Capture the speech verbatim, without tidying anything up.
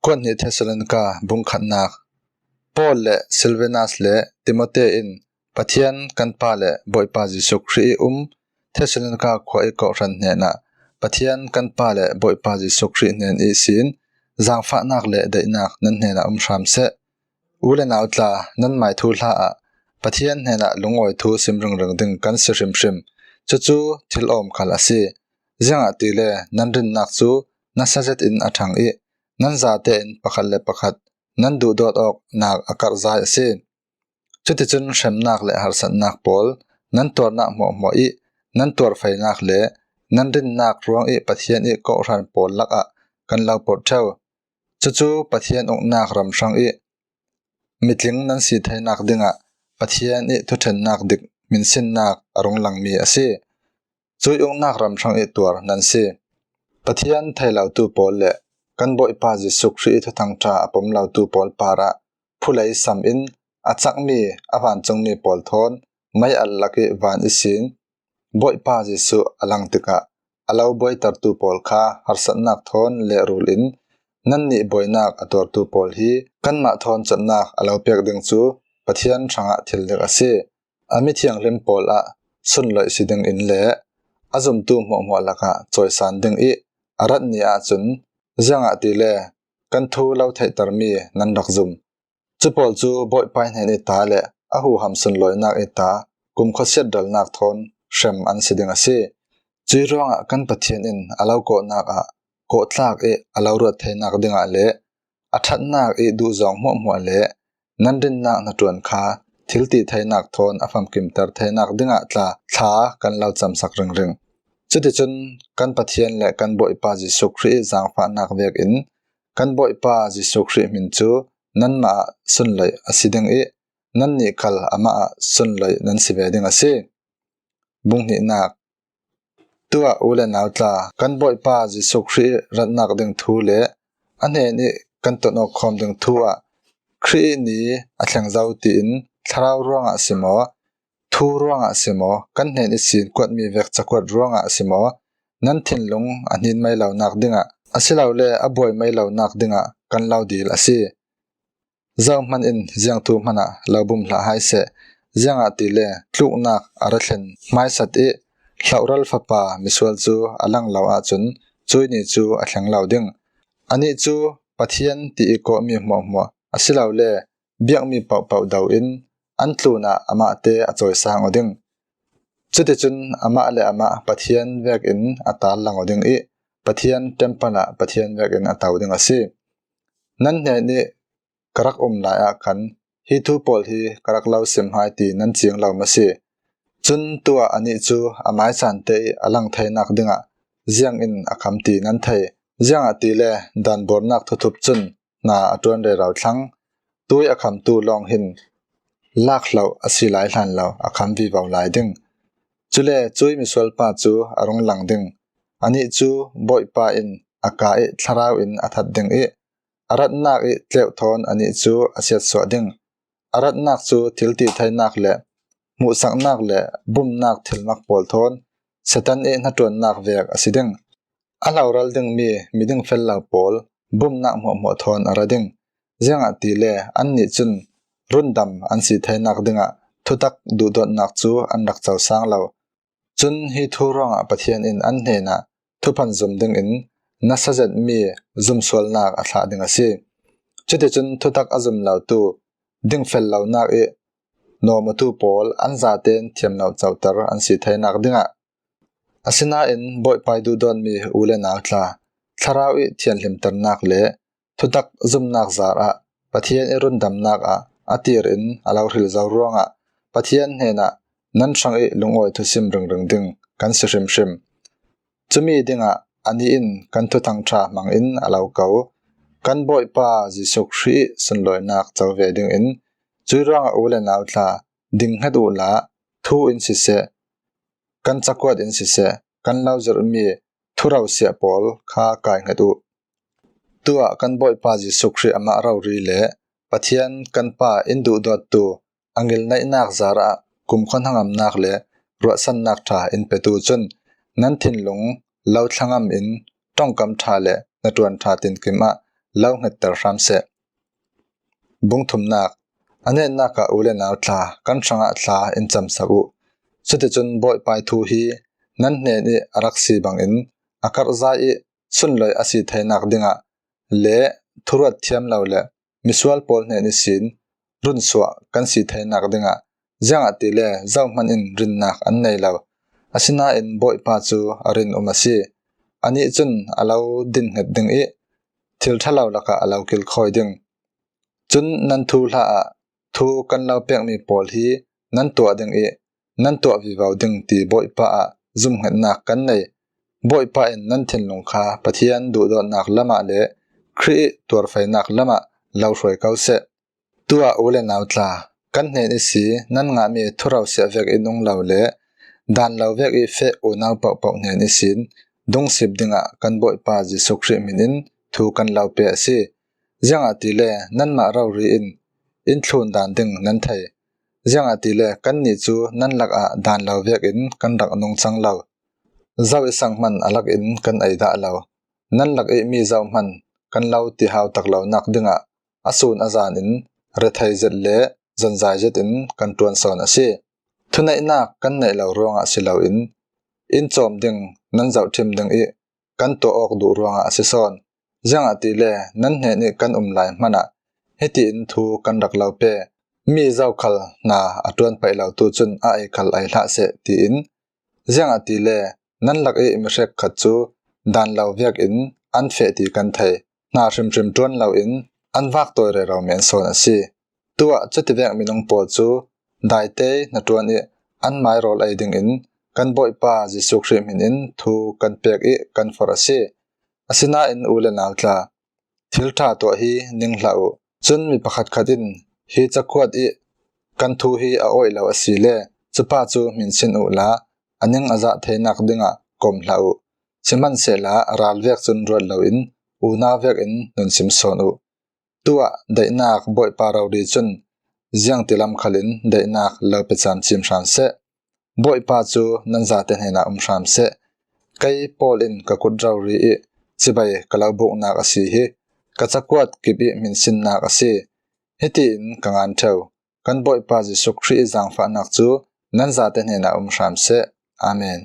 Kuat hnih Thessalonika bung khatnak. Paul le Silvanus le Timote in Pathian kan Pa le Bawipa Jesuh Khrih i um Thessalonika khua i kawhhran hnenah Pathian kan Pa le Bawipa Jesuh Khrih hnen ihsin zangfahnak le daihnak nan hnenah um hram seh. U le nau tla, nanmai thuhla ah Pathian hnenah lungawi thu sim ringring ding kan si hrimhrim. Cucu thil awm khal a si. Ziangahtile nan rinnak cu nasa zetin a ṭhang i nan zate in pakhat le pakhat nan duhdawt awknak a karhzai a si. Cuticun hremnak le harsatnak pawl nan tuarnak hmuahhmuah i nan tuarfeinak le nan rinnak ruang i Pathian i kawhhran pawl lakah kan lo pawrh ṭheu. Cucu Pathian uknak ram hrang i mitling nan si theinak dingah Pathian i thuṭhennak dik hminsinnak a rung langmi a si. Cui uknak ram hrang i tuar nan si. Pathian thei lotu pawl le kan Bawipa Jesuh Khrih i Thuthang ṭha a pom lotu pawl parah phulei sam in a cakmi a vancungmi pawl thawn mei alh lak i van ihsin Bawipa Jesuh a lang tikah a lo buaitertu pawl kha harsatnak thawn lehrul in nannih buainak a tuartu pawl hi kanmah thawn cawtnak a lo pek ding cu Pathian hrangah thil dik a si. A mithianghlim pawl ah sunloih si ding in le a zumtu hmuahhmuah lakah cawisan ding i a rat ni ahcun, ziangahtile kan thu lo theihtermi nan rak zum. Cu pawl cu Bawipa hnen i ta le a huham sunlawinak i ta kumkhua siatdalnak thawn hrem an si ding a si. Cui ruangah kan Pathian in a lo kawhnak ah kawhtlak i a lo ruat theinak dingah le a ṭhatnak i duhzawng hmuahhmuah le nan rinnak hnaṭuan kha thil ti theinak thawn a famkimter theinak dingah tla thla kan lo camsak ringring. Cuticun kan Pathian le kan Bawipa Jesuh Khrih i zangfahnak vekin kan Bawipa Jesuh Khrih hmin cu nanmah ah sunloih a si ding i nannih khal amah ah sunloih nan si ve ding a si. Bung hnihnak. Tuah u le nau tla, kan Bawipa Jesuh Khrih ratnak ding thu le a hnen i kan ton awk khawm ding thu ah Khrih i ni a thleng zo tiin thlarau ruangah si maw, thu ruangah si maw, kan hnen ihsin kuatmi vek cakuat ruangah si maw, nan thinlung a hnin mai lonak dingah, asilole a buai mai lonak dingah kan lo dil a si. Zohman in ziangthu hmanah lo bum hlah hai seh, ziangahtile tluknak a ra thlen hmaisat i hlohral fapa misual cu a lang lo ahcun cui ni cu a thleng lo ding. Anih cu Pathian ti i kawhmi hmuahhmuah asilole biakmi pohpoh do in an tlunah amahte a cawisang aw ding. Cuticun amah le amah Pathian vekin a tarlang aw ding i Pathian temple ah Pathian vekin a to ding a si. Nan hnen i ka rak um lai ah khan hi thu pawl hi ka rak lo sim hai ti nan cing lo maw si? Cun tuah anih cu a maicante i a lang theinak dingah ziangin a kham ti nan thei. Ziangahtile danbornak thuthup cun hna a ṭuan rero thlang. Tui a khamtu lawng hin lak hloh a si lai hlan lo a kham vivo lai ding. Cule cui misual pa cu a rung lang ding. Anih cu Bawipa in a ka i thlarau in a that ding i a ratnak i tleuh thawn anih cu a siatsuah ding. A ratnak cu thil ti theinak le hmuhsaknak le bumnak thilmak pawl thawn Satan i hnaṭuannak vek a si ding. A hloral dingmi miding fel lo pawl bumnak hmuahhmuah thawn a ra ding. Ziangahtile annih cun rundam an si theinak dingah thutak duhdawtnak cu an rak cosang lo. Cun hi thu ruangah Pathian in an hnenah thuphan zum dingin nasa zetmi zumsualnak a thlah ding a si. Cuticun thutak a zum lotu dingfel lonak i nawmatu pawl an zaten thiamlo coter an si theinak dingah, asinain Bawipa i duhdawtmi u le nau tla, thlarau i thianhlimternak le thutak zumnak zarah Pathian i rundamnak ah a tir in a lo hril zo ruangah Pathian hnenah nan hrang i lungawi thusim ringring ding kan si hrimhrim. Cumi dingah anih in kan thuthang ṭha hmangin a lo ko. Kan Bawipa Jesuh Khrih i sunlawinak co ve dingin cui ruangah u le nau tla, ding hnget uhla, thu in siseh, kan cakuat in siseh, kan lo zirhmi thurosiah pawl kha kai hnget uh. Tuah kan Bawipa Jesuh Khrih amah rori le Pathian kan Pa in duhdawttu a ngilneihnak zarah kumkhua hnangamnak le ruahsannak ṭha in petu cun nan thinlung lo thlangam in ṭongkam ṭha le hnaṭuan ṭha tinkim ah lo nghetter hram seh. Bung thumnak. A netnak ah u le nau tla, kan hrangah thla in camsak uh. Cuticun Bawipa ih thu hi nan hnen ih a rak si bangin a karhzai ih sunloi a si theinak dingah le thuruat thiam lo le misual pawl hnen ihsin runsuah kan si theinak dingah, ziangahtile zohman in rinnak an nei lo. Asinain Bawipa cu a rinum a si. Anih cun a lo dinhnget ding ih thil ṭha lo lakah a lo kilkhawi ding. Cun nan thuhla ah thu kan lo pekmi pawl hi nan tuah ding ih nan tuah vivo ding ti Bawipa ah zumhngetnak kan nei. Bawipa in nan thinlung kha Pathian duhdawtnak lamah le Khrih ih tuarfeinak lamah lo hruai ko seh. Tuah u le nau tla, kan hnen ihsi nan ngahmi thurau siah vek ih nung lo le dan lo vek ih feh unau pohpoh hnen ihsin dungsip dingah kan Bawipa Jesuh Khrih hmin in thu kan lo pe a si. Ziangahtile nanmah rori in in thlun dan ding nan thei. Ziangahtile kannih cu nan lakah dan lo vekin kan rak nung cang lo. Zo ih sang hman a lakin kan ei dah lo. Nan lak ih mi zohman kan lo ti hautak lonak dingah a sun a zan in rethei zet le zonzai zet in kan ṭuan sawn a si. Thuneihnak kan neih lo ruangah si loin in cawm ding nan zohṭhim ding ih kan tuah awk duh ruangah a si sawn. Ziangahtile nan hnen ih kan um lai hmanah hitiin thu kan rak lo pe. Mi zokhal hna a ṭuan paih lotu cun a ei khal ei hlah seh, tiin. Ziangahtile nan lak ih mi hrekkhat cu dan lo vekin an feh ti kan thei. Hna hrimhrim ṭuan loin an vak tawi rero men sawn a si. Tuah cutivek minung pawl cu daitei hnaṭuan ih an mairawl ei dingin kan Bawipa Jesuh Khrih hmin in thu kan pek ih kan forh a si. Asinain u le nau tla, thil ṭha tuah hi ning hlah uh. Cun mi pakhatkhat in hi cakuat ih kan thu hi a awih lo a si le cupa cu hminsin uhla a ning a zah theinak dingah kom hlah uh. Sihmanhsehla ral vek cun ruat loin unau vekin nunsim sawn uh. Tuah daihnak Bawipa rori cun ziangtilam khalin daihnak lo pe camcim hram seh. Bawipa cu nan zate hnenah um hram seh. Kei Paul in ka kut rori ih cibai ka lo buknak a si hi. Ka cakuat kip ih hminsinnak a si. Hitiin ka ngan ṭheu. Kan Bawipa Jesuh Khrih ih zaangfahnak cu nan zate hnenah um hram seh. Amen.